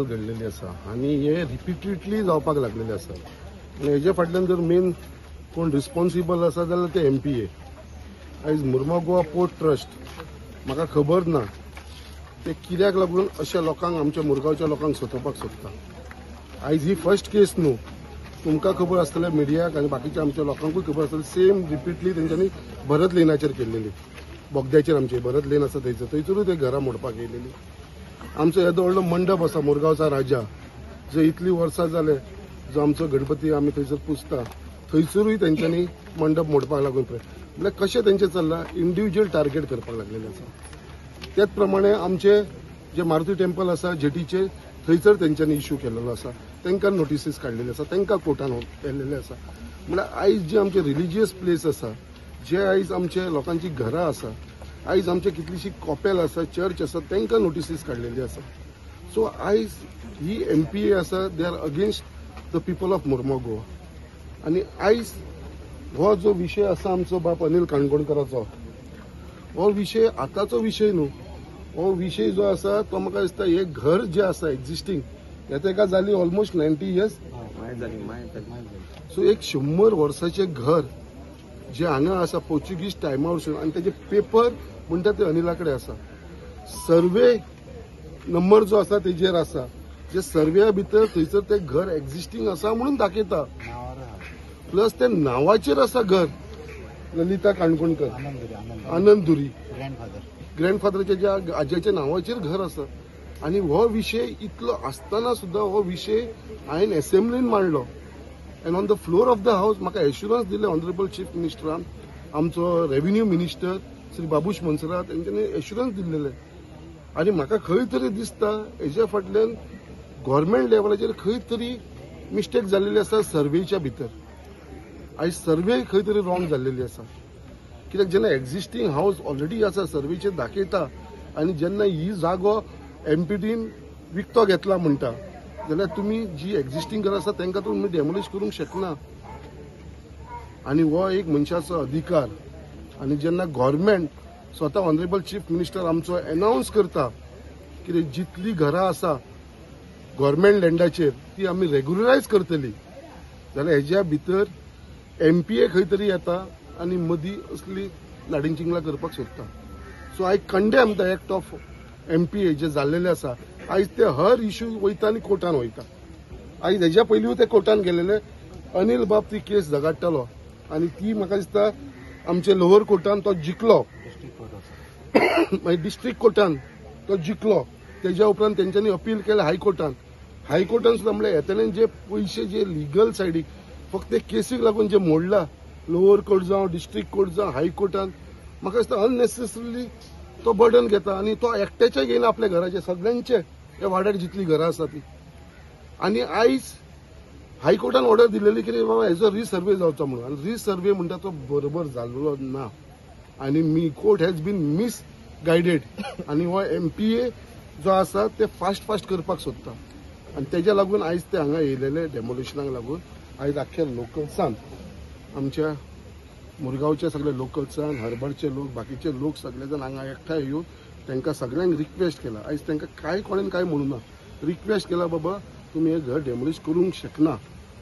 गजाल घडलेली आसा आनी हे रिपिटेडली जावपाक लागलेले आसा. आनी हेजे फाटल्यान जर मेन कोण रिस्पॉन्सिबल आसा जाल्यार ते MPA. आयज मुरगांव गोवा पोर्ट ट्रस्ट म्हाका खबर ना ते कित्याक लागून अशा लोकांक, आमच्या मुरगांवच्या लोकांक सतोवपाक सोदता. आयज ही फर्स्ट केस न्हू, तुमकां खबर आसतलें, मिडियाक आनी बाकीच्या आमच्या लोकांकूय खबर आसतलें. सेम रिपीटली तेंच्यांनी भरत लेनाचेर केल्लेली, बोगद्याचेर आमचे भरत लेन आसा थंयसर, थंयसरूय ते घरां मोडपाक येयलेली. आमचो येदो व्हडलो मंडप आसा मुरगांवचा राजा, जो इतली वर्सां जाले जो आमचो गणपती आमी थंयसर पुजता, थंयसरूय तेंच्यांनी मंडप मोडपाक लागून म्हणल्यार कशें तेंचें चल्लां, इंडिविज्युअल टार्गेट करपाक लागलेलें आसा. त्याच प्रमाणे आमचे जे मारुती टेम्पल आसा जेटीचे, थंयसर तेंच्यांनी इश्यू केलेलो आसा, तांकां नोटिसीस काडलेले आसा, तांकां कोर्टान केल्लेले आसा. म्हणल्यार आयज जे आमचे रिलिजियस प्लेस आसा, जे आयज आमचे लोकांची घरां आसा, आयज आमचे कितलीशी कॉपेल आसा, चर्च आसा, तांकां नोटिसीस काडलेली आसा. सो आयज ही MPA आसा, they are against the people of Mormugao Goa. आनी आयज हो जो विशय आसा आमचो बाप अनिल काणकोणकराचो, हो विशय आतांचो विशय न्हू. हो विशय जो आसा तो म्हाका दिसता हे घर जे आसा एक्झिस्टींग, हे ताका जाली ऑलमोस्ट 90 इयर्स. सो एक 100 वर्साचें घर जे हांगा आसा पोर्चुगीज टायमा वरसून, आनी तेजे पेपर म्हणटा ते अनिला कडेन आसा, सर्वे नंबर जो आसा तेजेर आसा, जे सर्व्या भितर थंयसर ते घर एक्झिस्टींग आसा म्हणून दाखयता, प्लस ते नांवाचेर आसा घर, ललिता काणकोणकर, आनंद धुरी, ग्रँडफादराच्या ज्या आज्याच्या नांवाचेर घर आसा. आनी हो विशय इतलो आसतना सुद्दां हो विशय हांवें एसेंब्लीन मांडलो and on the floor of the house म्हाका एश्युरन्स दिलें ऑनरेबल चीफ मिनिस्टरान, आमचो रेव्हेन्यू मिनिस्टर श्री बाबूश मोन्सेरात तेंच्यांनी एश्युरन्स दिल्लेले. आनी म्हाका खंय तरी दिसता हेज्या फाटल्यान गव्हर्मेंट लेवलाचेर खंय तरी मिस्टेक जाल्लेली आसा सर्वेच्या भितर. आयज सर्वे खंय तरी रॉंग जाल्लेली आसा, कित्याक जेन्ना एक्झिस्टींग हावस ऑलरेडी आसा सर्वेचेर दाखयता, आनी जेन्ना ही जागो MPDन विकतो घेतला म्हणटा जाल्यार तुमी जी एक्झिस्टींग घरां आसा तांकां तुमी डेमोलिश करूंक शकना. आनी हो एक मनशाचो अधिकार. आनी जेन्ना गव्हर्मेंट स्वता ऑनरेबल चीफ मिनिस्टर आमचो एनावन्स करता की जितली घरां आसा गव्हर्मेंट लँडाचेर ती आमी रेगुलरायज करतली, जाल्यार हेज्या भितर MPA खंय तरी येता आनी मदीं असली लाडिंगचिंगलां करपाक सोदता. So I condemn the act of MPA जे जाल्लेले आसा. आयज ते हर इश्यू वयता आनी कोर्टान वयता. आयज हेज्या पयलीं ते कोर्टान गेलेले, अनिल बाब ती केस झगाडटालो आनी ती म्हाका दिसता आमचे लोअर कोर्टान तो जिखलो, मागीर डिस्ट्रिक्ट कोर्टान तो जिखलो, तेज्या उपरांत तेंच्यांनी अपील केलें हायकोर्टान. हायकोर्टान सुद्दां म्हणल्यार येतले जे पयशे जे लिगल सायडीक फक्त केसीक लागून जे मोडला, लोअर कोर्ट जावं डिस्ट्रिक्ट कोर्ट जावं हायकोर्टान, म्हाका दिसता अननेसेसरीली तो बर्डन घेता आनी तो एकट्याचे घेयना आपल्या घराचे, सगळ्यांचे ह्या वाड्यार जितली घरां आसा ती. आनी आयज हायकोर्टान ऑर्डर दिलेली की बाबा हेजो रिसर्वे जावचो म्हणून, आनी रिसर्वे म्हणटा तो बरोबर जाल्लो ना, आनी मी कोर्ट हॅज बीन मिसगायडेड. आनी हो MPA जो आसा ते फास्ट फास्ट करपाक सोदता, आनी तेज्या लागून आयज ते हांगा येयलेले डेमोलिशनाक लागून. आयज आख्ख्या लोकल्सान, आमच्या मुरगांवचे सगळे लोकल्सान, हर्बरचे लोक, बाकीचे लोक सगळे जाण हांगा एकठांय येवन तांकां सगळ्यांक रिक्वेस्ट केला. आयज तांकां कांय कोणेन कांय म्हणूना, रिक्वेस्ट केला बाबा तुमी हें घर डेमोलिश करूंक शकना,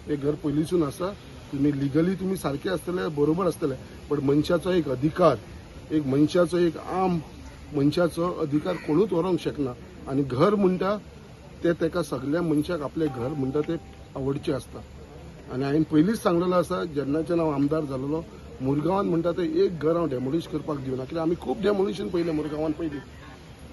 हें घर पयलींसून आसा, तुमी लिगली तुमी सारके आसतले, बरोबर आसतले, बट मनशाचो एक अधिकार, एक मनशाचो एक आम मनशाचो अधिकार कोणूच व्हरूंक शकना. आनी घर म्हणटा ते ताका सगळ्या मनशाक आपलें घर म्हणटा ते आवडचें आसता. आनी हांवें पयलींच सांगलेलो आसा, जेन्नाच्यान हांव आमदार जालेलो मुरगांवान म्हणटा ते एक घर हांव डेमोलिश करपाक दिवना, कित्याक आमी खूब डेमोलिशन पयलें मुरगांवान, पयलीं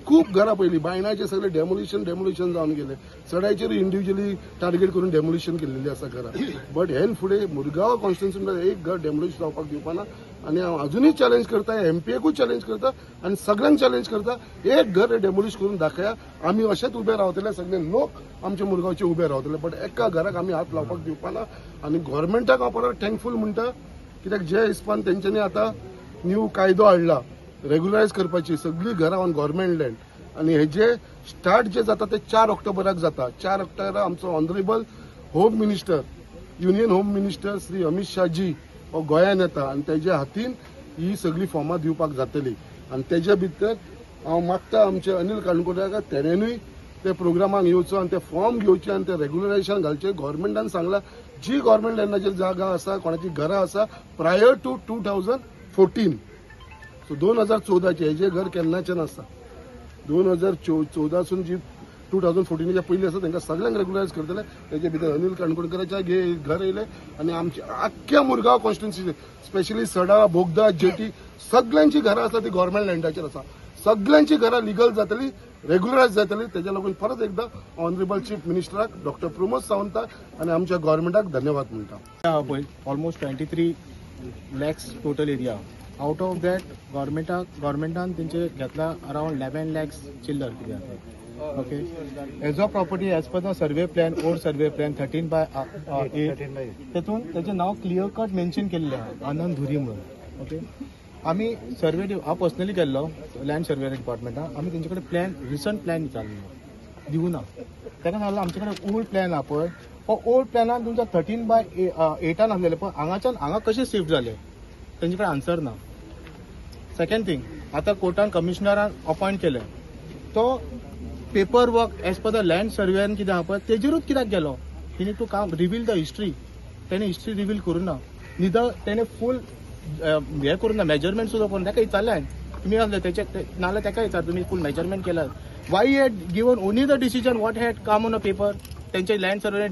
खूब घरां पयलीं बायणाचे सगळे डेमोलिशन डेमोलिशन जावन गेले, सड्याचेर इंडिविज्युअली टार्गेट करून डेमोलिशन केल्लेली आसा घरां. बट हेन फुडें मुरगांव कॉन्स्टिट्युन्सी एक घर डेमोलिश जावपाक दिवपाना. आनी हांव अजुनूय चॅलेंज करता, MPAकूय चॅलेंज करता आनी सगळ्यांक चॅलेंज करता, एक घर डेमोलिश करून दाखया. आमी अशेंच उबे रावतले, सगळे लोक आमचे मुरगांवचे उबे रावतले, बट एका घराक आमी हात लावपाक दिवपाना. आनी गव्हर्मेंटाक हांव परत थँकफूल म्हणटा, कित्याक जे हिसपान तेंच्यांनी आतां न्यू कायदो हाडला रेगुलरायज करपाची सगळीं घरां ऑन गव्हर्मेंट लँड, आनी हेजे स्टार्ट जे जाता ते 4 ऑक्टोबराक जाता. 4 ऑक्टोबराक आमचो honourable home minister, union home minister Shri Amit Shahji हो गोंयान येता आनी तेज्या हातीन ही सगळीं फॉर्मां दिवपाक जातली. आनी तेज्या भितर हांव मागता आमचे अनिल काणकोणकाराक तेणेनूय ते प्रोग्रामाक येवचो आनी ते फॉर्म घेवचे आनी ते रेग्युलरायझेशन घालचे. गव्हर्मेंटान सांगला जी गव्हर्मेंट लँडाचेर जागा आसा, कोणाची घरां आसा प्रायर टू 2014, सो 2014 हेजे घर केन्नाच्यान आसा, 2014 जी 2014 पयलीं आसा तांकां सगळ्यांक रेग्युलरायज करतले. तेजे भितर अनिल काणकोणकराच्या घर येयले आनी आमच्या आख्ख्या मुरगांव कॉन्स्टिट्युन्सी स्पेशली सडा, बोगदा, जेटी सगळ्यांची घरां आसा ती गव्हर्मेंट लँडाचेर आसा. सगळ्यांची घरां लिगल जातली, रेग्युलरायज जातली. तेज्या लागून परत एकदा ऑनरेबल चीफ मिनिस्टराक डॉक्टर प्रमोद सावंताक आनी आमच्या गव्हर्मेंटाक धन्यवाद म्हणटा. पळय almost 23 lakhs total area. Out of that गव्हर्मेंटान तेंचे घेतला अरावंड 11 लॅक्स चिल्लर कितें आसा. Okay, as of property as per the survey plan, old survey plan 13/8, तेतून तेजें नांव क्लियर कट मेन्शन केल्लें आहा, आनंद धुरी म्हणून. ओके, आमी सर्वे हांव पर्सनली गेल्लो लँड सर्वे डिपार्टमेंटान, आमी तेंचे कडेन प्लॅन, रिसंट प्लॅन विचारलो, दिवना. ताका सांगलें आमचे कडेन ओल्ड प्लॅन आहा पळय, हो ओल्ड प्लॅनान तुमचो 13/8 आसलेले, पण हांगाच्यान हांगा कशें शिफ्ट जाले तेंचे कडेन आन्सर ना. सेकंड थिंग, आतां कोर्टान कमिशनरान अपॉयंट केलें, तो paper work as per the land सर्वेन कितें आहा पळय तेजेरूच कित्याक गेलो. He need to come reveal the history. तेणें हिस्ट्री रिवील करूं ना, निदर तेणें फूल हें करूं ना, मेजरमेंट सुद्दां करूं. ताका विचारलें हांवें, तुमी आसले तेचे नाल्यार ताका विचार तुमी फूल मेजरमेंट केला, why had given only the decision what had come on a paper. तेंचे लँड सर्वे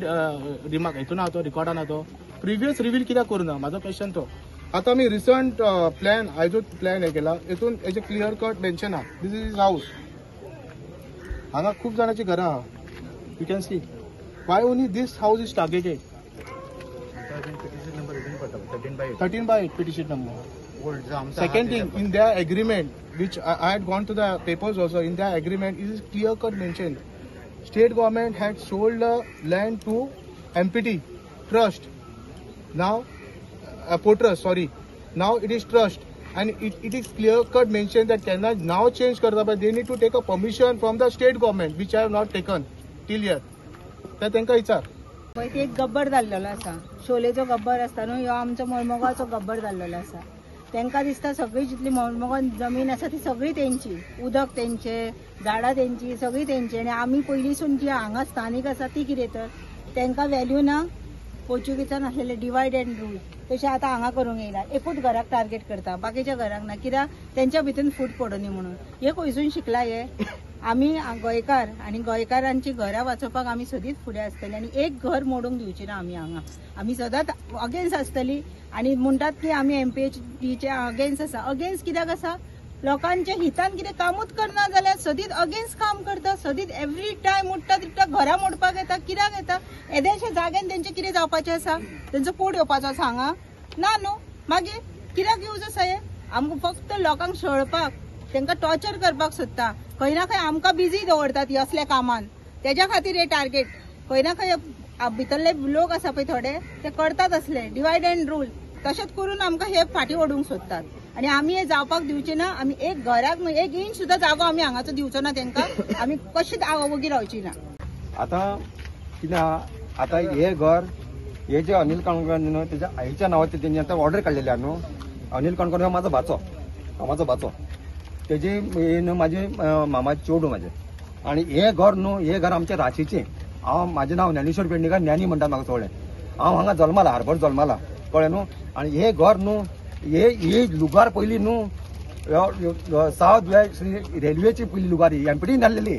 रिमार्क हितून आहा तो, रिकॉर्डान आहा तो, प्रिवियस रिवील कित्याक करूं ना, म्हाजो क्वेश्चन तो. आतां आमी रिसंट प्लॅन आयजूच प्लॅन हें केला, हितून हेजें क्लियर कट मेन्शन आहा, these is house. हांगा खूब जाणांची घरां आहा, you can see why only this house is targeted. 13/8 petition number. Second thing, in their agreement, which I had gone to the papers also, in their agreement it is clear cut mentioned, state government had sold the land to MPT trust, now Port Trust, sorry, now it is trust, and it is clear cut mentioned that cannot now change karta, but they need to take a permission from the state government, which I have not taken till yet. तर तांकां विचार. पळय ती एक गब्बर जाल्लेलो आसा, शोलेचो गब्बर आसता न्हू, ह्यो आमचो मरमगाचो गब्बर जाल्लेलो आसा. तांकां दिसता सगळी जितली मरमगान जमीन आसा ती सगळी तेंची, उदक तेंचे, झाडां तेंची, सगळी तेंची. आनी आमी पयलींसून जी हांगा स्थानीक आसा ती कितें तर तांकां व्हॅल्यू ना. पोर्चुगीजान आसलेले डिवायड एंड रूल तशें आतां हांगा करूंक येयला. एकूच घराक टार्गेट करता, बाकीच्या घराक ना, कित्याक तेंच्या भितून फूट पडोनी म्हणून. हे खंयसून शिकला हे? आमी गोंयकार आनी गोंयकारांची घरां वाचोवपाक आमी सदींच फुडें आसतली आनी एक घर मोडूंक दिवची ना आमी हांगा. आमी सदांच अगेन्स्ट आसतली. आनी म्हणटात की आमी MPHDचे अगेन्स्ट आसा. अगेन्स्ट कित्याक आसा? लोकांच्या हितान कितें कामूच करना जाल्यार सदींच अगेन्स्ट काम करता, सदींच एवरी टायम उठटा तिट्टा घरां मोडपाक येता. कित्याक येता? येदेशा जाग्यान तेंचें कितें जावपाचें आसा? तेंचो पोट येवपाचो आसा हांगा? ना न्हू, मागीर कित्याक यूज आसा हें? आमकां फक्त लोकांक छळपाक, तांकां टॉर्चर करपाक सोदता. खंय ना खंय आमकां बिजी दवरतात ही असल्या कामान, तेज्या खातीर हे टार्गेट. खंय ना खंय भितरले लोक आसा पळय थोडे, ते करतात असले डिवायड एंड रूल, तशेंच करून आमकां हे फाटीं ओडूंक सोदतात. आनी आमी हे जावपाक दिवचे ना. आमी एक घराक एक इंच सुद्दां जागो आमी हांगाचो दिवचो ना तांकां. आमी कशीच वगी रावची ना. आतां कितें आहा, आतां हे घर हे जे अनिल काणकोणकर न्हू तेज्या आईच्या नांवाचेर तेणी आतां ऑर्डर काडलेली आहा न्हू. अनिल काणकोणकर हो म्हाजो भाचो, मामाचो भाचो, तेजे न्हू म्हाजे मामाचे चेडूं म्हाजें. आनी हें घर न्हू, हें घर आमचें राशीचें. हांव म्हाजें नांव ज्ञानेश्वर पेडणेकर, ज्ञानी म्हणटात म्हाका सगळें. हांव हांगा जल्माला, हार्बर जल्माला, कळ्ळें न्हू. आनी हें घर न्हू, हे लुगार पयलीं न्हू सावथ वेस्ट रेल्वेची पयली लुगार ही एमपीटीन धाडलेली.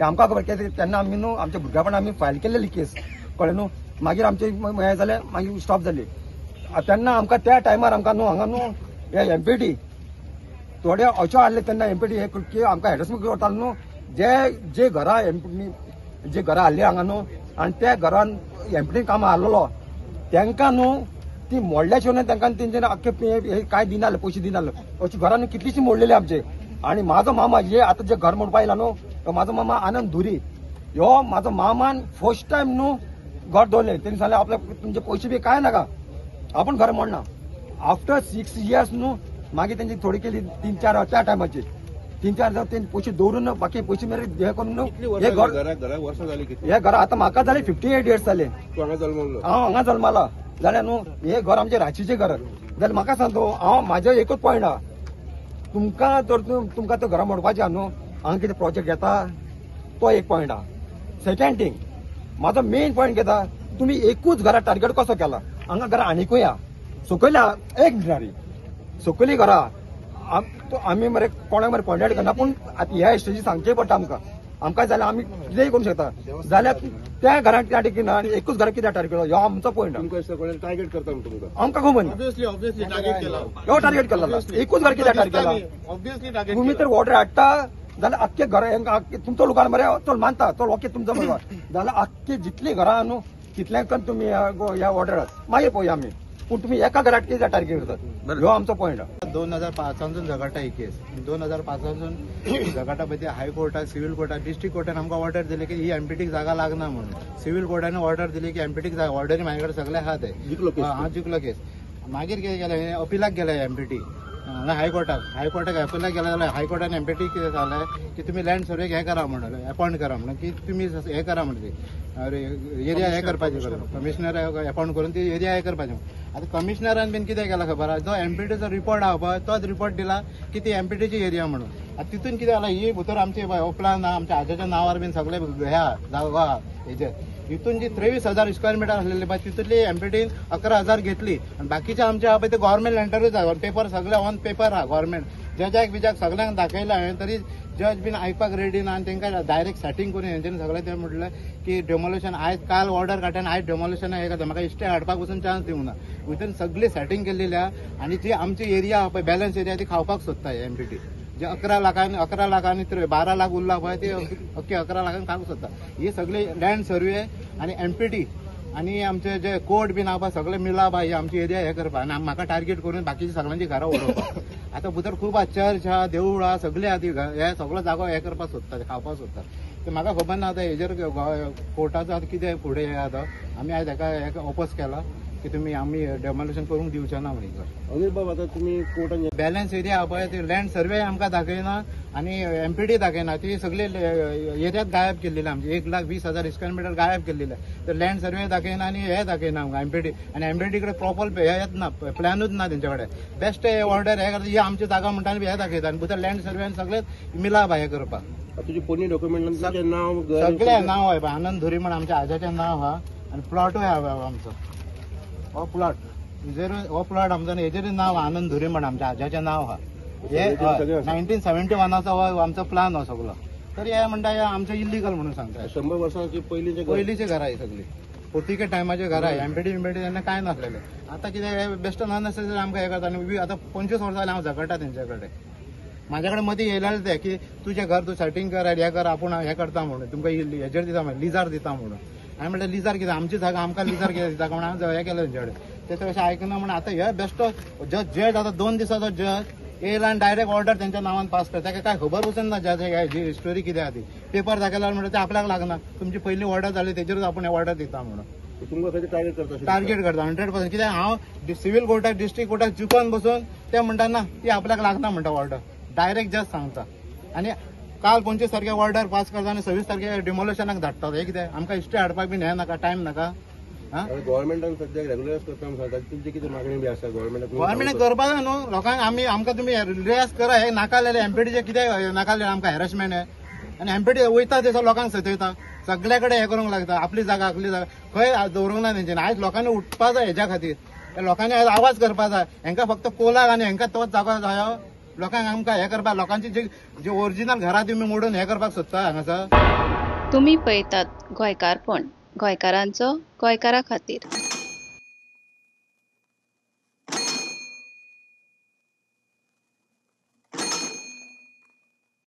आमकां खबर कित्याक तेन्ना आमी न्हू आमच्या भुरग्यापणान आमी फायल केल्लेली केस, कळ्ळें न्हू. मागीर आमचें हें जालें, मागीर स्टॉप जाली. तेन्ना आमकां त्या टायमार आमकां न्हू हांगा न्हू हे एमपीटी थोडे अशें आहले तेन्ना एमपीटी हे की आमकां हॅरसमेंट करताले न्हू. जे जे घरां एमपी जे घरां हाडली हांगा न्हू, आनी त्या घरान एमपीटीन कामां हाडलेलो तेंकां न्हू ती मोडल्या शिवाय तांकां तेंचे आख्खे कांय दिनाले, पयशे दिनाले. अशी घरां न्हू कितलीशीं मोडलेली आमचे. आनी म्हाजो मामा हे आतां जे घर मोडपा येयला न्हू, तो म्हाजो मामा आनंद धुरी, ह्यो म्हाजो मामान फर्स्ट टायम न्हू घर दवरलें. तेणी सांगलें आपल्याक तुमचे पयशे बी कांय नाका, आपूण घर मोडना. आफ्टर 6 इयर्स न्हू मागीर तेंची थोडी केली, 3-4 त्या टायमाचेर 3-4 हजार तेंचे पयशे दवरून बाकी पयशे मेरेन हे करून न्हू हे घर. हे घर आतां म्हाका जाले 58 इयर्स जाले. हांव हांगा जल्माला जाल्यार न्हू हे घर आमचें राशीचें घर. जाल्यार म्हाका सांग, हांव म्हाजें एकूच पॉयंट आहा, तुमकां जर तुमकां तो घरां मोडपाचें आहा न्हू, हांगा कितें प्रोजेक्ट येता, तो एक पॉयंट आहा. सेकंड थिंग म्हाजो मेन पॉयंट कितें, तुमी एकूच घरा टार्गेट कसो केला? हांगा घरां आनिकूय आहा सकयल्या, एक मिनट, सकयली घरां आमी मरे कोणाक मरे कॉन्टेक्ट करना, पूण आतां ह्या स्टेजी सांगचें पडटा आमकां. आमकां जाल्यार आमी कितेंय करूंक शकता, जाल्यार त्या घरांत टार्गेट ना आनी एकूच घरांत कित्याक टार्गेट केलो, ह्यो आमचो पॉयंट. टार्गेट करता तुमकां? आमकां खबर ना. ह्यो टार्गेट केला, एकूच घर कित्याक टार्गेट केला? तुमी तर ऑर्डर हाडटा जाल्यार आख्खे घर तुमचो लोकांक मरे चल मानता, चल ओके तुमचो बरोबर, जाल्यार आख्खे जितली घरां न्हू तितल्यांक तुमी ह्या ऑर्डरात मागीर पळोवया आमी, पूण तुमी एका घरात कित्याक टार्गेट करतात, ह्यो आमचो पॉयंट. 2005 झगडटा ही केस. 2005 झगडटा पळय, हायकोर्टाक, सिव्हील कोर्टाक, डिस्ट्रिक्ट कोर्टान आमकां ऑर्डर दिली की ही एमपीटीक जागा लागना म्हणून. सिव्हील कोर्टान ऑर्डर दिली की एमपीटीक जागा, ऑर्डरी म्हाजे कडेन सगळे आहा ते. हांव जिखलो केस. मागीर कितें केलें, अपिलाक गेले एमपीटी हांगा हायकोर्टाक. हायकोर्टाक अपिलाक गेले जाल्यार हायकोर्टान एमपीटी कितें जालें की तुमी लँड सर्वेक हें करा म्हणून, अपॉयंट करा म्हणून, की तुमी हें करा म्हणून, एरिया हें करपाचें, कमिशनर अपॉयंट करून ती एरिया हें करपाचें. आतां कमिशनरान बीन कितें केलां खबर आहा, जो एमपीटीचो रिपोर्ट आहा पळय तोच रिपोर्ट दिला की ती एमपीटीची एरिया म्हणून. आतां तितून कितें जालां, ही भितर आमची प्लान आहा, आमच्या आज्याच्या नांवार बीन सगळे हे आहा जागो आहा हेजेर. हितून जी 23,000 स्क्वेअर मिटर आसलेली पळय तितूंतली एमपीटीन 11,000 घेतली आनी बाकीचे आमचे आहा पळय ते गव्हर्मेंट लँडारूच आहा. पेपर सगळे ऑन पेपर आहा, गव्हर्मेंट जजाक बिजाक सगळ्यांक दाखयला हांवें, तरी जज बीन आयकपाक रेडी ना. आनी तांकां डायरेक्ट सेटींग करून हेंच्यांनी सगळें तें म्हटलें की डेमोलिशन आयज काल ऑर्डर काडटा आनी आयज डेमोलिशन हें करता, म्हाका इश्टे हाडपाक पसून चान्स दिवंक ना. भितर सगळी सेटींग केल्लेली आहा आनी जी आमची एरिया आहा पळय बॅलन्स एरिया ती खावपाक सोदता एमपीटी. जे 11 लाखांनी 11 लाखांनी 12 लाख उरला पळय ते अख्खे 11 लाखांनी खावंक सोदता. ही सगळी लँड सर्वे आनी एमपीटी आनी आमचे जे कोर्ट बीन आहा पळय सगळे मिला पळय ही आमची एरिया हे करपाक आनी म्हाका टार्गेट करून बाकीची सगळ्यांची घरां उडोवपाक. आतां भितर खूब आहा, चर्च आहा, देवूळ आहा, सगळे आहा, ती हे सगळो जागो हे करपाक सोदता, खावपाक सोदता. ते म्हाका खबर ना आतां हेजेर कोर्टाचो आतां कितें फुडें हें आतां आमी आयज हेका ओपोज केला की तुमी आमी डेमोलिशन करूंक दिवचे ना म्हणून. अनिल बाब, आतां तुमी कोर्टान बॅलन्स एरिया आहा पळय ती लँड सर्वे आमकां दाखयना आनी एमपीटी दाखयना, ती सगळी एरियात गायब केल्लेली आमची 1,20,000 स्क्वेअर मिटर गायब केल्लेली. तर लँड सर्वे दाखयना आनी हे दाखयना आमकां एमपीटी, आनी एमपीटी कडेन प्रॉपर हेच ना, प्लॅनूच ना तेंच्या कडेन. बेस्ट ऑर्डर हे करता, ही आमची जागा म्हणटा आनी हे दाखयता आनी भितर लँड सर्वे आनी सगळें मिलाप हें करपाक. तुजे पोरणी डॉक्युमेंट नांव सगळें नांव आहा, आनंद धुरी म्हण आमच्या आज्याचें नांव आहा आनी प्लॉटूय आहा आमचो. हो प्लॉट हेजेर, हो प्लॉट आमचो हेजेर नांव आनंद धुरी म्हण आमच्या आज्याचें नांव आहा. हे 1971 हो आमचो प्लान हो सगळो. तर हे म्हणटा हे आमचें इल्लिगल म्हणून सांगता. 100 वर्सांची पयलींचे पयलींची घरां ही सगळीं पोर्तुगेज टायमाची घरां, एमपीटी बिमपीटी तेन्ना कांय नासलेलें. आतां कितें बेश्ट नॉनसेसरी आमकां हें करता. आनी आतां 25 वर्सां जालीं हांव झगडटा तेंच्या कडेन. म्हाज्या कडेन मदीं येयलेलें तें की तुजें घर तूं सेटींग कर हें कर, आपूण हें करता म्हणून तुमकां हेजेर दिता म्हणून, लिजार दिता म्हणून. हांवें म्हटलें लिजार कितें आमची जागा, आमकां लिजार कितें दिता म्हणून हांवें हें केलें तेंचे कडेन. ते तशें आयकना म्हणून आतां हे बेश्टो जज जज आतां 2 दिसाचो जज येयला आनी डायरेक्ट ऑर्डर तेंच्या नांवान पास करता. ताका कांय खबर पसून ना जज हेजी स्टोरी कितें आहा ती. पेपर दाखयल्यार म्हणटा ते आपल्याक लागना, तुमची पयली ऑर्डर जाली तेजेरूच आपूण ऑर्डर दिता म्हणून. तुमकां खंय टार्गेट करता? टार्गेट करता 100%. कित्याक हांव सिव्हील कोर्टाक डिस्ट्रिक्ट कोर्टाक चुकोन बसून ते म्हणटा ना ती आपल्याक लागना म्हणटा ऑर्डर, डायरेक्ट जज सांगता. आनी काल 25 तारखेक ऑर्डर पास करता आनी 26 तारखेक डिमोलिशनाक धाडटा. हें कितें आमकां इश्टे हाडपाक बीन हें नाका, टायम नाका. गव्हर्मेंटान सद्याक रेग्युलर करता म्हणटा, तुमची कितें मागणी बी आसा गव्हर्मेंटाक? गव्हर्मेंटाक करपाक जाय न्हू लोकांक. आमी आमकां तुमी रियाज करा, हें नाका जाल्यार एमपीटीचें कितें नाका जाल्यार आमकां हॅरेसमेंट हें. आनी एमपीटी वयता थंयसर लोकांक सतयता, सगल्या कडेन हें करूंक लागता. आपली जागा आपली जागा खंय दवरूंक ना तेंच्यांनी. आयज लोकांनी उठपा जाय हेज्या खातीर, लोकांनी आयज आवाज करपा जाय. हेंकां फक्त कोलाक आनी हेंकां तोच जागो जायो. लोकांक आमकां हें करपाक, लोकांची जी ओरिजिनल घरां तुमी मोडून हें करपाक सोदता हांगासर. तुमी पळयतात गोंयकारपण, गोंयकारांचो गोंयकारा खातीर.